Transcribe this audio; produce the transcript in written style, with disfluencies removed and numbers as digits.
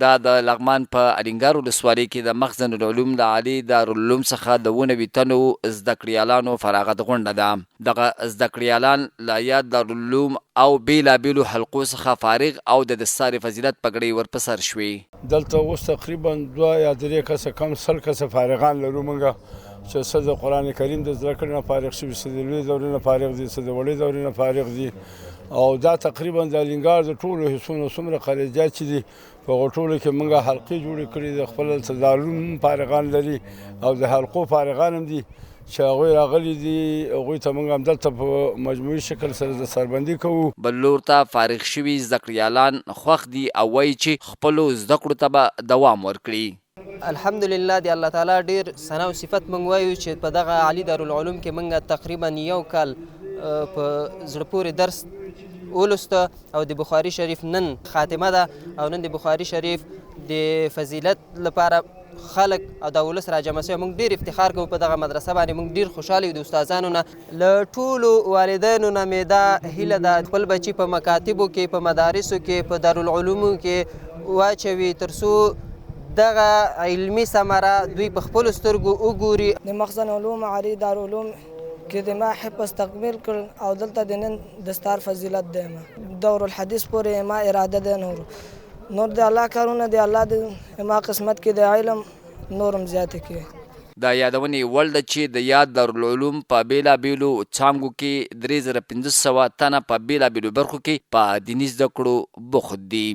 دا د لغمان په الینګار ولسوالۍ کې د مخزن العلوم له عالي دارالعلوم څخه د 97 تنو زده کړیالانو فراغت غونډه ده. دغه زده کړیالان له یاد دارالعلوم او بېلابېلو حلقو څخه فارغ او د دستار فضیلت پګړۍ ور په سر شوې. دلته اوس تقریبا 2 یا 3 کسه کم 100 کسه فارغان لرو مونږ، چې څه د قرآن کریم د زده کړې نه فارغ شوي، څه د لویې دورې نه فارغ دي، څه د وړې دورې نه فارغ دي. او دا تقریبا د الینګار د ټولو حصو څومره قریجات چې دي په هغو ټولو کې مونږ حلقې جوړې کړي دي. خپل دلته دارالعلوم فارغان لري او د حلقو فارغان هم دي چې هغوی راغلي دي، هغوی ته مونږ همدلته په مجموعي شکل سره دستاربندي کوو. بل لور ته فارغ شوي زده کړیالان خوښ دي او وایي چې خپلو زده کړو ته به دوام ورکړي. الحمدلله د الله تعالی ډیر ثنا او صفت مونږ وایو چې په دغه عالي دارالعلوم کې مونږ تقریبا یو کال په زړه پورې درس ولوسته او د بخاري شریف نن خاتمه ده او نن د بخاري شریف د فضیلت لپاره خلک او د ولس راجمع شوی. مونږ ډیر افتخار کوو په دغه مدرسه باندې، مونږ ډیر خوشحاله یو د استادانو نه. له ټولو والدینو نه مې دا هیله ده خپل بچي په مکاتبو کې، په مدارسو کې، په دارالعلومو کې واچوي تر څو دغه علمي ثمره دوی په خپلو سترګو وګوري. د مخزن علوم عالي دارالعلوم کې د ما حفظ تکمیل کړ او دلته د نن دستار فضیلت دی. ما دور الحدیث پورې ما اراده ده، نور د الله کارونه د الله د ما قسمت کې د علم نورم زیاتې کړي. د یادونې وړ ده چې د یاد دارالعلوم په بېلابېلو څانګو کې 3500 تنه په بېلابېلو برخو کې په دیني زده کړو بوخت دي.